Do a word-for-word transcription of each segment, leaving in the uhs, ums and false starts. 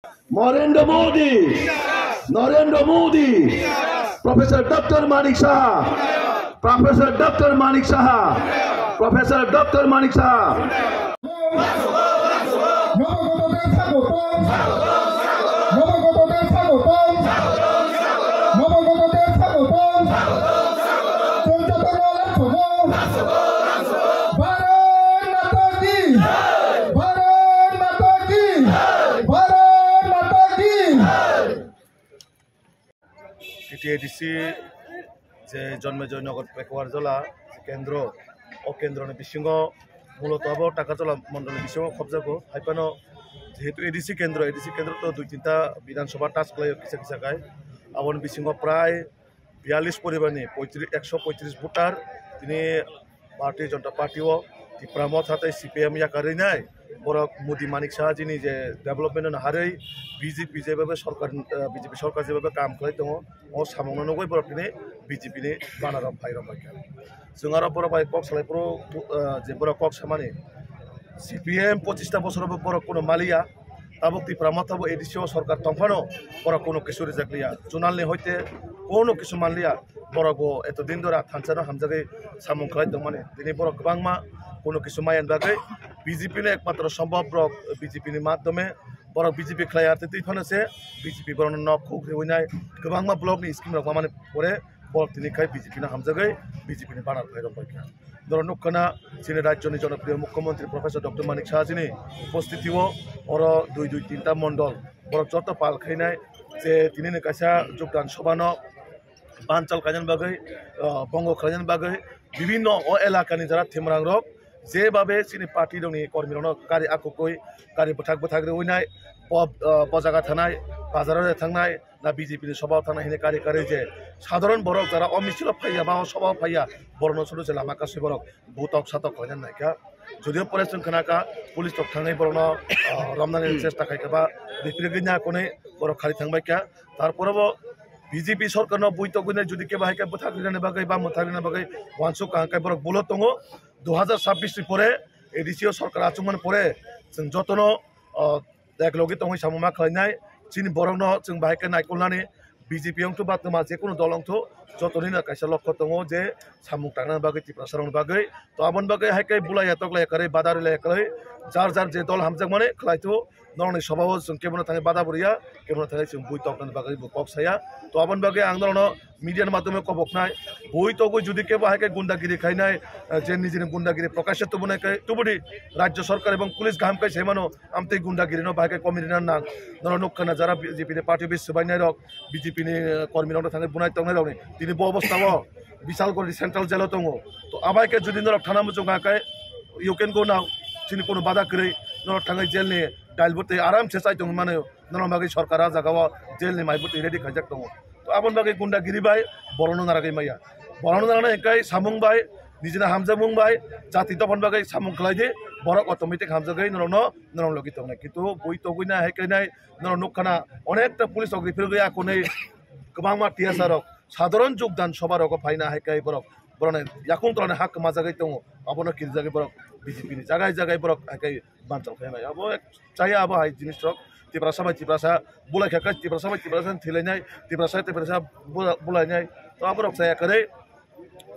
Narendra Modi, Narendra Modi, Professor Doctor Manik Saha, Professor Doctor Manik Saha, Professor Doctor Manik Saha. নবাগতদের স্বাগতম। নবাগতদের স্বাগতম। নবাগতদের স্বাগতম। চলচ্চিত্র আলোচনা। ভারত মাতা কি। ভারত মাতা কি। ভারত মাতা কি। T T A D C je Jonmejoi Nagar Pekuar Jola kendro, o kendroni bisingo muloto abo Takarjola mondolni bisingo khobjago. Haiphano jehetu A D C kendro, A D C kendro to dui tinta Bidhan Sabha touch khlaio kisa kisa khai. Aboni bisingo prai biyallis poribarni poitris, ekso poitris voter tini Bharatiya Janata Party o Tipra Motha tei C P M yakarwi nai. Borok Modi Manik Saha jini je development no naharwi B J P jebaiba sorkar, eh, B J P sorkar jebaiba kam khlai tongo, o samungno nugwi borok tini B J P ni banner rok phai rok bai kha. Chwng aro borok bai kok salai phuru, eh, je borok kok samani C P M pochista bosor bo borok kuno maliya. Tabuk Tipra Motha bo A D C o sorkar tongphano borok kuno kisu rijak liya. Chunal ni hoite kuno kisu manliya. Borok bo eto din dora thansa no hamjagwi samung khlai tongmani. Tini borok kwbangma kuno kisu maiyan bagwi B J P no ekmatro sombhob borok B J P ni madhyome borok B J P khlai ar twi phano se B J P borok no nok khuk riwi nai kwbangma block ni scheme rok mamani pore borok tini khai B J P no hamjagwi B J P ni banner khlai rok bai kha. Norok nukha na chini rajyoni jonopriyo mukhyamantri Professor Doctor Manik Saha jini upostiti o oro dui dui tinta mondol borok joto pal khainai je tini ni kaisa jogdan sobha no banchal khlainani bagwi, ah, bongo khlainani bagwi bibinno o elakani jara thimrang rok jebabe chini party rokni kormi rokno kari akukwi kari bwthak bwthak rwinai po-, ah, pojaga thanai bazaro thangnai na B J P ni sobha thangnai hwnwi kari kari je sadharon borok jara o misil o phaiya ba o sobha o phaiya borokno sudu se lama kasui borok butok satok khlainani naikha. Jodio pore chwng khna kha police rok thangwi borokno, ah, romnani chesta khai kha ba ripirigwi nya konwi borok khari thangbai kha. Tarpore bo B J P sorkarno bui togwinai jodi kebo hai khe bwthak rinani bagwi ba mwthak rinani bagwi uansuk kaham khe borok bulo tongo. Dui hazar chabbish ni pore A D C o sorkar achukmani pore chwng jotono, ah, ek logi tongwi samung ma khlainai. Chini borokno chwng bahai khe naikolnani B J P wngthu ba twma jekunu dol wngthu jotoni no kaisa lokho tongo je samung tangnani bagwi Tiprasa rokni bagwi. To aboni bagwi hai khe bulai ya toklai ya kwrwi badari lai ya kwrwi jar jar je dol hamjakmani khlaithu. Norokni sobao chwng kebono thangwi bada bwrwiya, kebono thangwi chwng bui toknani bagwi bo kok saya. To aboni bagwi ang norokno media ni madhyome koboknai, bui togwi jodi kebo hai khe gundagiri khainai, eh, je nijini gundagiri prokashe tubunai khe tubudi rajya sorkar ebong police kaham khe saimano, amtwi gundagiri no bahai khe komi rina nang. Norok nukha na jara B J P ni party office swbainai rok, B J P ni, eh, kormi rok thangwi bunai tongnai rokni tini bo obostha o Bishalgori central jail o tongo. To abai khe jodi norok thana muchung kha khe you can go now, chini kono bada kwrwi norok thangwi jail ni dail bwtwi aram se chai tongwi mano. Norok bagwi sorkar ah jaga o jail ni mai bwtwi ready khaijak tongo. To aboni bagwi gundagiri bai borokno naragwi maya. Borokno narana hinkhe samung bai, nijini hamjakmung bai, jati dophani bagwi samung khlai di, borok automatic hamjagwi norokno, norok logi tongnai. Kintu bui togwi nai hai khe nai norok nukha na onekta police rok refer gwi akonwi kwbangma T S R rok sadharon jogdan sobha rogo phaina hai khe borok, borokni yakung tolani hak kwmajagwi tongo. Abono kirijagwi borok B J P ni jagai jagai borok hai khe banchal khainai. Abo ek chaya abo hai jinis rok Tiprasa bai Tiprasa bulai kha khe Tiprasa bai Tiprasa thilainai, Tiprasa Tiprasa bula-, bulainai. To aborok chaya kwrwi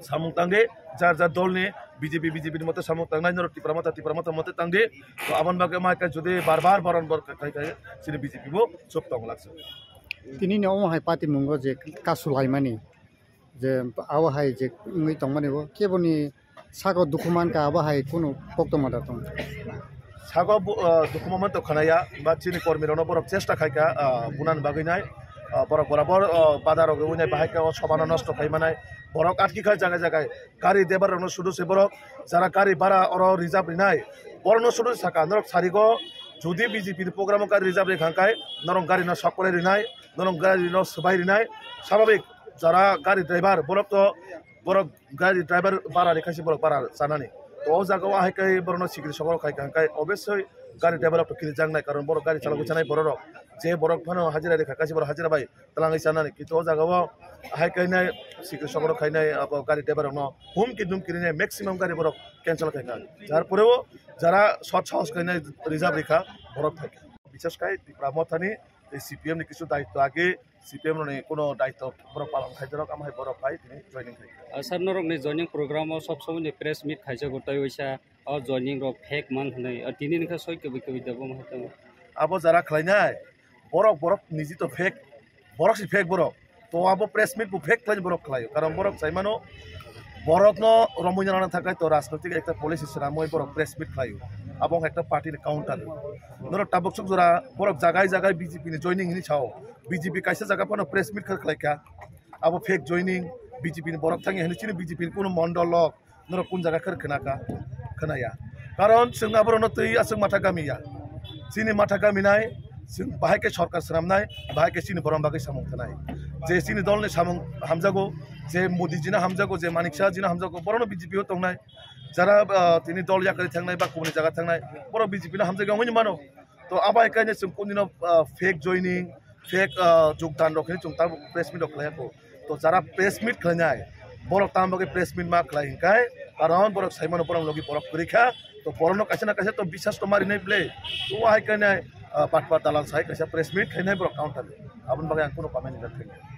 samung tangdi, jar jar dolni B J P, B J P ni mote samung tangnai, norok Tipra Motha, Tipra Motha mote tangdi. To aboni bagwi ma khe jodi bar bar baran bar khai khai chini B J P bo chuk tong laksa. Tini ni omo hai party mungo je kasu laimani, je abo hai je wngwi tongmani bo keboni sago dukhu mankha, abo hai kunu koktwma da tong. Sago bu-, ah, dukhu ma manto khanaya, ba chini kormi rokno borok chesta khaikha, ah, bunani bagwi nai, ah, borok borok, ah, bada rok wngwi nai bahai khe o sobha no nosto khai manai, borok atki kha jaga jaga gari driver rokno sudu se borok jara gari bhara oro reserve rinai, borokno sudu saka norok sarigo jodi B J P ni program o gari reserve rikha khe norok gari no sok kwlai rinai, norok gari no swbai rinai, sababik jara gari driver borok to borok gari driver bara ni khaisi borok bara chanani. To o jaga o hai kai borok no sikiri sokoro khai khai obviously gari driver rok to kiri jang nai, karon borok gari chalok chanai borok rok je borok phano hajira ri kha kaisi borok hajira bai twlangwi chanani. Kintu o jaga o hai kai nai sikiri sokoro khai nai abo gari driver rok no hum ki dum kiri nai maximum gari borok cancel khai kha. Jar pore o jara short sahos khai nai reserve ri kha borok phai kha. Bises khai Tipra Mothani tei C P M ni kisu daitwa age, C P M rokni kuno daitwa borok palon khai jorok, amo hai borok phai tini joining khai. Ah, sir, norokni joining program o sob somoi ni press meet khaijago, tei waisa o joining rok fake man hwnwi. Ah, tini wngkha soi kwbwi kwbwi da bo hai tamo. Abo jara khlainai, borok, borok niji to fake, borok si fake borok. To abo press meet bo fake khlai borok khlaio. Karon borok sai mano, borokno romwi nana thakai to rajnoitik ekta policy swnamwi borok press meet khlaio. Abo wngkha ekta party ni counter. Norok tabuk suk jora borok jagai jagai B J P ni joining hini sao. B J P kaisa jaga phano press meet khlai khlaikha. Abo fake joining, B J P ni borok thangya hini chini B J P ni kuno mondol lok. Norok kun jaga khe khna kha? Khna ya. Karon chwng aborokno twi aswk matha kami ya. Chini matha kami nai, chwng bahai khe sorkar swnamnai, bahai khe chini borom bagwi samung thanai. Je chini dolni samung hamjago, je Modi jino hamjago, je Manik Saha jino hamjago, borokno B J P o tongnai. Jara, ah, tini dol yakarwi thangnai ba kubuni jaga thangnai, borok B J P no hamjagwi wngwi mano. To abo hai khe chwng kunino, ah, fake joining, fake, ah, jogdan rok hinwi chwng tabuk press meet rok khlai ya kho. To jara press meet khlainai, borok tamo bagwi press meet ma khlai hinkai, karon borok sai mano borok logi borok kwrwi kha. To borokno kaisa na kaisa to bisas to marinai ble. To hai khe nai, ah, patpat dalal sai kaisa press meet khlainai borok counter. Aboni bagwi ang kuno comment rwkha.